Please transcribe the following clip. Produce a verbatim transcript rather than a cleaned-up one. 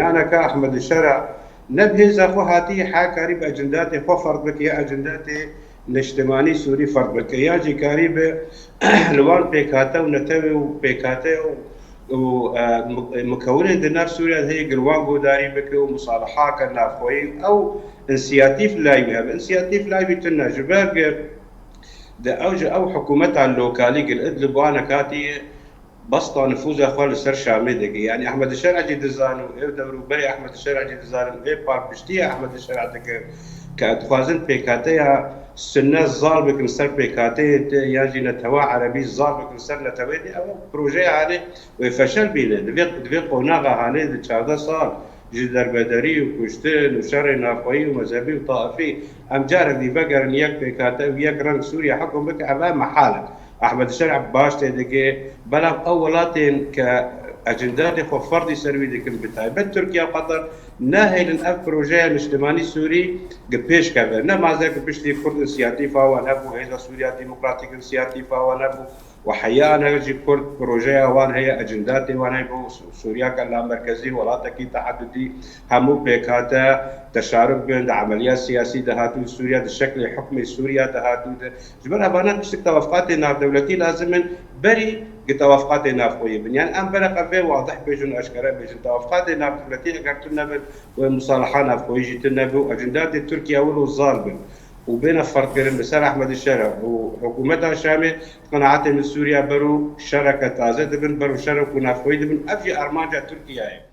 Yaneka Ehmed Şera ne bi hêza xwe hatî, ha karî bi ecindatê xwe ferq bike ya ecindatê niştimanî Sûrî ferq bike, ya jî karî bi li wan pêkhate û netewê û pêkhate û û, e, mu-, mukewinên di nav Sûriya de heye gel wan guhdarî bike û musalaha ke navxweyî. Ew însiyatîf lay wî hebe. Însiyatîf lay wî tune ji ber ge di ew ji ew hikûmeta lokalî gel Idlib wan katî besta nifûza xwe li ser Şamê dike. Yanî Ehmed Şer'e jî dizan û ê dewrûberê Ehmed Şer'e jî dizanin, ê palpiştiya Ehmed Şer'e dike ke dixwazin pêkateya Sunne zal bikin ser pêkateyê te, yan jî netewa Erebî zal bikin ser netewê te. Ew projeya hanê wê feşel bîne. Di vê, di vê qonaxa hanê di çardeh sal ji derbederî û kuştin û şerê navxweyî û mezhebî û taifî em carek dî vegerin yek pêkate û yek reng Sûriye hukm bike, ev e mehal e. Ehmed Şer'e baş tê dike, belam ew welatên ke ecindatê xwe ferdî ser wî dikin, bi taybet Tirkiye û Qeter, nahêlin ev projeya niştimanî Sûrî gi pêş keve. Ne mazek piştî Kurd însiyatîfa wan hebû, Hêza Sûriya Demokratîk însiyatîfa wan hebû. Û heya ne jî Kurd projeya wan heye, ecindatê wan heye bo Sû-, Sûriya ke lamerkezî, welatekî tehedudî, hemû pêkhate teşaruk bin, di emeliya siyasî de hatû, Sûriya di şeklê hukmê Sûriya de hatû de. Ji ber evana piştik tewafqatê navdewletî lazim in, berî gi tewafqatê navxweyî bin. Yani em berek ev vê wadih bêjin û eşkere bêjin. Tewafqatê navdewletî eger tu nebin, wê musalaha navxweyî jî tu nebin û ecindatê Tirkiye wilo zal bin û bêne ferdkirin li ser Ehmed Şer'e û hikûmeta Şamê, qenaetê min Sûriya bero şereke taze dibin, bero şerek û navxweyî dibin. Ev jî armanca Tirkiye ye.